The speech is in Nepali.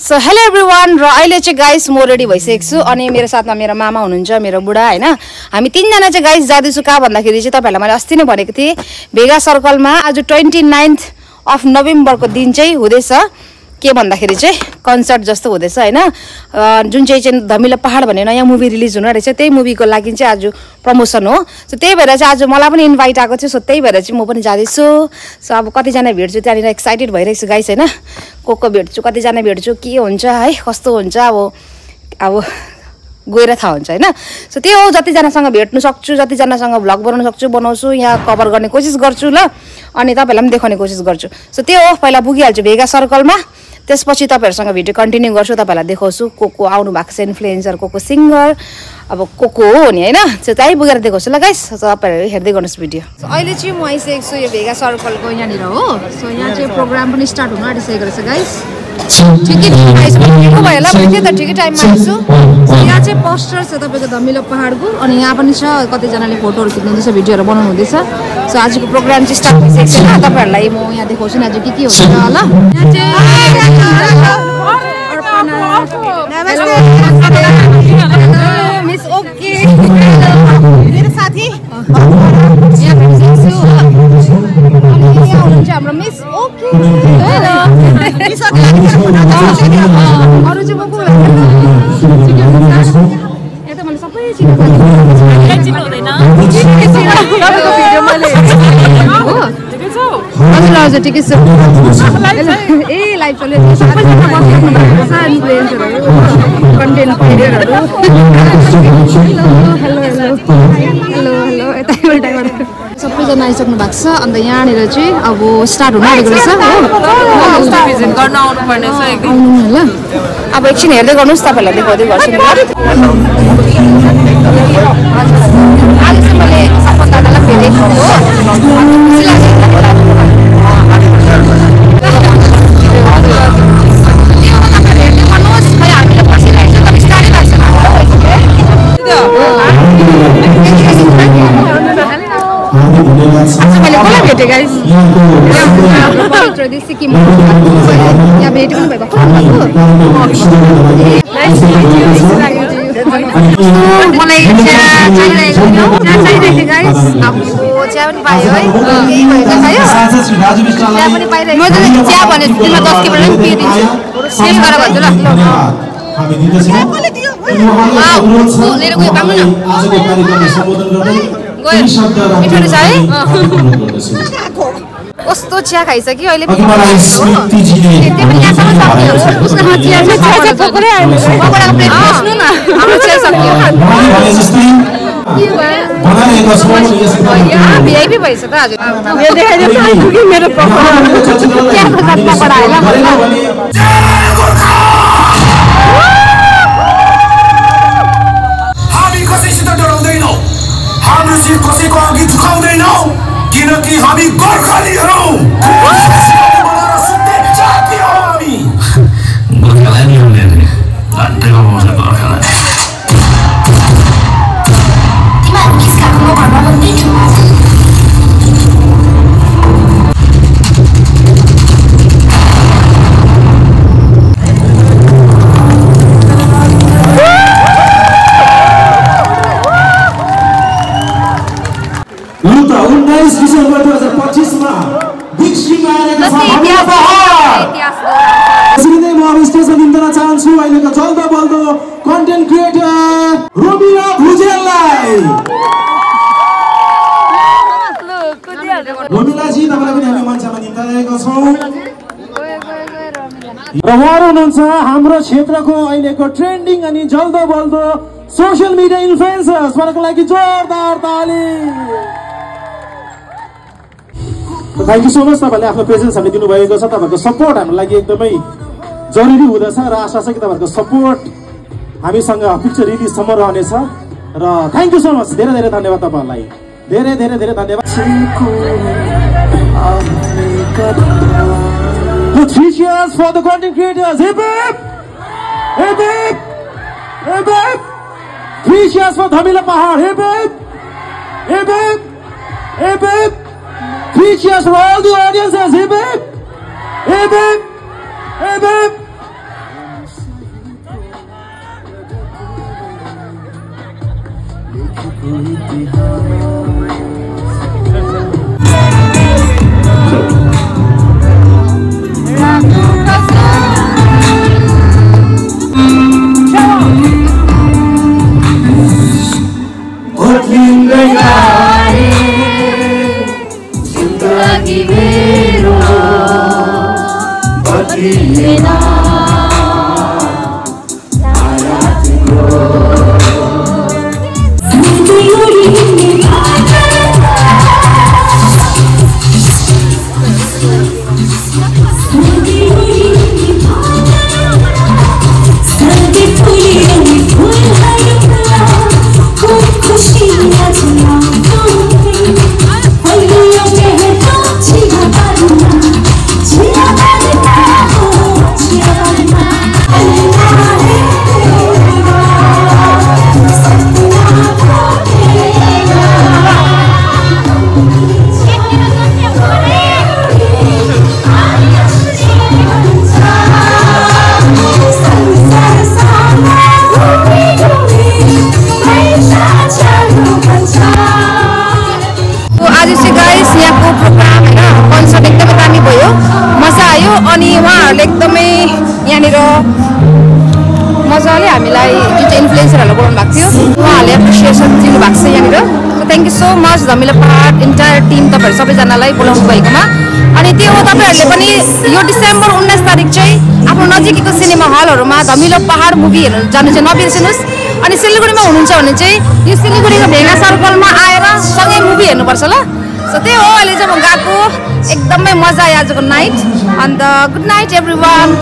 सो हेलो एभ्रिवान र अहिले चाहिँ गाइस म रेडी भइसकेको छु अनि मेरो साथमा मेरो मामा हुनुहुन्छ मेरो बुढा हैन हामी तीनजना चाहिँ गाइस जाँदैछु कहाँ भन्दाखेरि चाहिँ तपाईहरुलाई मैले अस्ति नै भनेको थिएँ भेगा सर्कलमा आज 29th अफ नोभेम्बरको दिन चाहिँ हुँदैछ के भन्दाखेरि चाहिँ कन्सर्ट जस्तो हुँदैछ हैन जुन चाहिँ धमिलो पहाड भन्ने नयाँ मुभी रिलिज हुन रहेछ त्यही मुभीको लागि चाहिँ आज प्रमोसन हो सो त्यही भएर चाहिँ आज मलाई पनि इन्भाइट आएको थियो सो त्यही भएर चाहिँ म पनि जाँदैछु सो अब कतिजना भेट्छु त्यहाँनिर एक्साइटेड भइरहेको छु गाइस हैन को भेट्छु कतिजना भेट्छु के हुन्छ है कस्तो हुन्छ अब गएर थाहा हुन्छ हैन सो त्यो हो जतिजनासँग भेट्नु सक्छु जतिजनासँग भ्लग बनाउन सक्छु बनाउँछु यहाँ कभर गर्ने कोसिस गर्छु ल अनि तपाईहरुलाई पनि देखाउने कोसिस गर्छु सो त्यो हो पहिला पुगिहाल्छु भेगा सर्कलमा त्यसपछि तपाईहरुसँग भिडियो कन्टिन्यू गर्छु तपाईहरुलाई देखाउँछु को आउनु भएको छ इन्फ्लुएन्सर को सिंगर अब को हो नि हैन सो त्यही पुगेर देखाउँछु ल गाइस तपाईहरु हेर्दै गर्नुस् भिडियो सो अहिले चाहिँ म आइसकेको छु यो भेगा सर्कलको यहाँनिर हो सो यहाँ चाहिँ प्रोग्राम पनि स्टार्ट हुन आँटिसकेको रहेछ गाइस ठिकै टाइममा आइसु भयो होला मैले त ठिकै टाइममा आइसु यहाँ चाहिँ पोस्टर छ तपाईको धमिलो पहाडको अनि यहाँ पनि छ कतिजनाले फोटोहरु खिच्नुहुँदैछ भिडियोहरु बनाउनु हुँदैछ सो आजको प्रोग्राम चाहिँ स्टार्ट भइसकेको छ तपाईहरुलाई म यहाँ देखाउँछु नि आज के हुन्छ ल यहाँ चाहिँ मिस ओके मेरो साथी यहाँ भेट्छु यहाँ हुनुहुन्छ हाम्रो miss okay hello miss okay अरु चाहिँ म को यहाँ त मैले सबै चिन्नु हुँदैन तपाईको भिडियो मैले हो ठिकै छ हजुर हजुर ठिकै छ ए लाइभ चल्यो सबैजना बस्नु भएको छ इन्फ्लुएन्सरहरु कन्टेन्ट क्रिएटरहरु हेलो यता टाइमर सबैजना आइसक्नु भएको छ अन्त यहाँनिर चाहिँ अब स्टार्ट हुन आँटेको रहेछ हो भिजिट गर्न आउनु पर्ने छ ल अब एकछिन हेर्दै गर्नुस् तपाईहरुलाई देखाउँदै गर्छु नि आज चाहिँ मैले सपन दादालाई भेटेको मैले कसलाई भेटेँ गाइस सिक्किम यहाँ भेटेँ पनि भएको मलाई चाहिरहेको थियो गाइस अब चिया पनि पायो है म त चिया भने दिनमा 10 केबल पनि पिइदिन्छु सेल गरेर भन्छु ल लिएर गयो पाउनु न मिठो रहेछ है कस्तो चिया खाइसक्यो अहिले पनि उसको चिया चाहिँ पकरै आयो पकडाको प्लेट बस्नु न हाम्रो चिया सक्यो भिआइपी भइसक्यो त हजुर यो देखाइदिनु कि मेरो पकडा आएला हाम्रो शिर कसैको अघि झुकाउँदैनौ किनकि हामी गोर्खालीहरु सुत्ते जाति हौ हामी गोर्खालाई नि हुँदैन घन्टेको बोल्छ गोर्खालाई तिमीहरु किसका म घरमा भन्दैछु डिसेम्बर 2025 मा बिग स्ट्रिम आएको छ धमिलो पहाड यसैले म अब स्टेजमा निम्तना चाहन्छु अहिलेको जल्दो बल्दो कन्टेन्ट क्रिएटर रोमिला भुजेललाई रोमिला जी तपाईलाई पनि हामी मञ्चमा निम्ताएको छौं र उहाँहरु हुनुहुन्छ हाम्रो क्षेत्रको अहिलेको ट्रेन्डिङ अनि जल्दो बल्दो सोशल मिडिया इन्फ्लुएन्सर्स उहाँहरुको लागि जोरदार ताली थ्याङ्क यू सो मच तपाईहरुले आफ्नो प्रेजेन्स हामीले दिनुभएको छ तपाईहरुको सपोर्ट हाम्रो लागि एकदमै जरुरी हुँदैछ र आशा छ कि तपाईहरुको सपोर्ट हामीसँग पिक्चर रिलिजसम्म रहनेछ र थ्याङ्क यू सो मच धेरै धेरै धन्यवाद तपाईहरुलाई धेरै धेरै धेरै धन्यवाद The 3 cheers for the content creators. Hip hip! Hip hip! Hip hip! 3 cheers for Dhamila Pahad. Hip hip! Hip hip! Hip hip! 3 cheers for all the audiences. Hip hip! Hip hip! Hip hip! एकदमै यहाँनिर मजाले हामीलाई जुन चाहिँ इन्फ्लुएन्सरहरूलाई बोलाउनु भएको थियो उहाँहरूले एप्रिसिएसन दिनुभएको छ यहाँनिर। So thank you so much धमिलो पहाड इन्टायर टिम तपाईँहरू सबैजनालाई बोलाउनु भएकोमा। अनि त्यो हो तपाईँहरूले पनि यो डिसेम्बर 19 तारिक चाहिँ आफ्नो नजिकैको सिनेमा हलहरूमा धमिलो पहाड मुभी हेर्नु जानु चाहिँ नबिर्सिनुहोस्। अनि सिलगढीमा हुनुहुन्छ भने चाहिँ यो सिलगढीको भेगा सर्कलमा आएर सँगै मुभी हेर्नुपर्छ ल। सो त्यही हो अहिले चाहिँ म गएको एकदमै मजा आयो आजको नाइट। अन्त गुड नाइट एभ्रिवान।